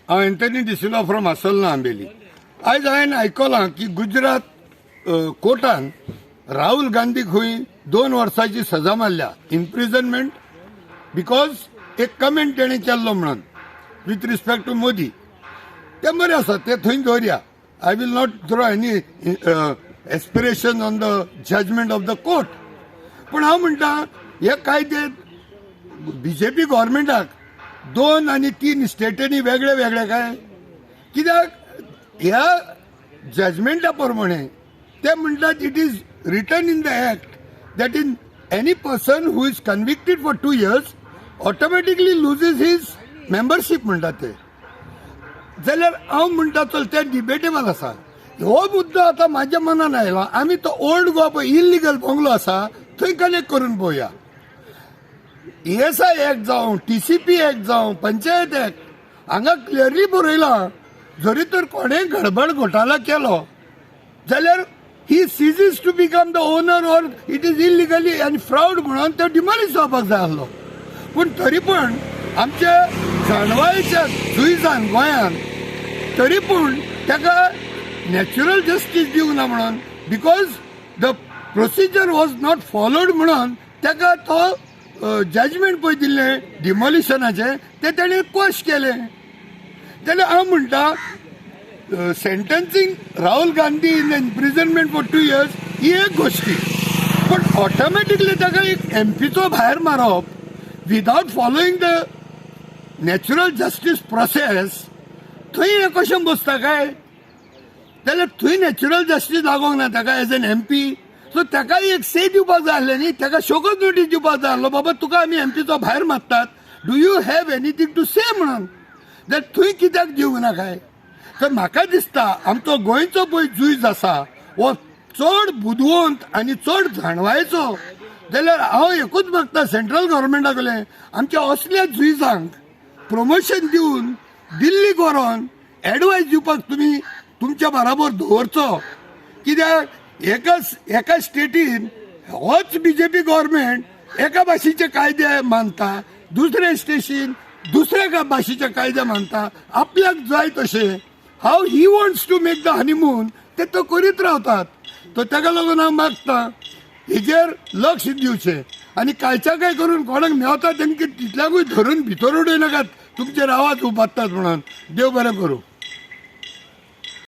हांव Anthony D'Silva from आसोलना, Ambelim. आयज हांवें आयकलां की गुजरात कोर्टान राहुल गांधीक खंय 2 वर्साची सजा मारल्या, इम्प्रिजनमेंट, because एक कमेंट तेणें केल्लो म्हणून विथ रिस्पेक्ट टू मोदी. तें बरें आसा, तें थंय दवरया. I will not throw any aspersion on the judgment of the court. पूण हांव म्हणटा, हे कायदे बीजेपी गव्हर्मेंटाक दोन आनी तीन स्टेटींनी वेगळे वेगळे काय कित्याक? ह्या जजमेंटा प्रमाणे ते म्हणटात, it is written in the act that in any person who is convicted for 2 years automatically loses his membership म्हणटात ते. जाल्यार हांव म्हणटा, चल, तें डिबेटेबल आसा. हो मुद्दो आतां म्हाज्या मनान आयला, आमी तो ओल्ड गोवा पळय इल्लिगल बंगलो आसा, थंय कनेक्ट करून पळोवया. ईएसआय एक्ट जावं, टीसीपी एक्ट जावं, पंचायत एक्ट, हांगा क्लियरली बरयलां, जरी तर कोणेय गडबड घोटाळा केलो जाल्यार he ceases to become the owner or it is illegally आनी फ्रॉड म्हणून तो डिमॉलिश जावपाक जाय आसलो. पूण तरी पण आमच्या जाणवायेच्या जुईजान गोंयान तरी पूण ताका नॅचरल जस्टीस दिवंक ना म्हणून, because the procedure was not followed म्हणून ताका तो जजमेंट पळय दिल्लें डिमॉलिशनाचें, तें तेणें क्वॉश केलें. जाल्यार हांव म्हणटा, sentencing Rahul Gandhi in imprisonment for 2 years ही एक गोश्टी, पूण ऑटोमॅटिकली ताका एक एमपीचो भायर मारप without following the natural justice process, थंय हें कशें बसता काय? जाल्यार थंय नॅचरल जस्टीस लागोंक ना ताका एज एन एमपी. सो ताकाय एक से दिवपाक जाय आसलें न्ही, ताका शोकॉज नोटीस दिवपाक जाय आसलो, बाबा तुका आमी एमपीचो भायर मारतात, do you have anything to say म्हणून. जाल्यार थंय कित्याक दिवंक ना काय? तर म्हाका दिसता, आमचो गोंयचो पळय जुईज आसा हो चड बुदवंत आनी चड जाणवायचो. जाल्यार हांव एकूच मागता सेंट्रल गव्हर्मेंटा कडेन, आमच्या असल्या जुईजांक प्रमोशन दिवन दिल्लीक व्हरोन एडवायस दिवपाक तुमी तुमच्या बराबर दवरचो. कित्याक एका स्टेटीन होच बीजेपी गव्हर्मेंट एका भाशेचे कायदे मानता, दुसऱ्या स्टेटीन दुसऱ्या भाशेचे कायदे मानता. आपल्याक जाय तशें, how he wants to make the honeymoon, ते तो करीत रावतात. तो ताका लागून हांव मागता, हेजेर लक्ष दिवचें आनी कायच्या काय करून कोणाक मेवता तेंकां तितल्याकूय धरून भितर उडय नाकात, तुमचेर आवाज उबारतात म्हणून. देव बरें करूं.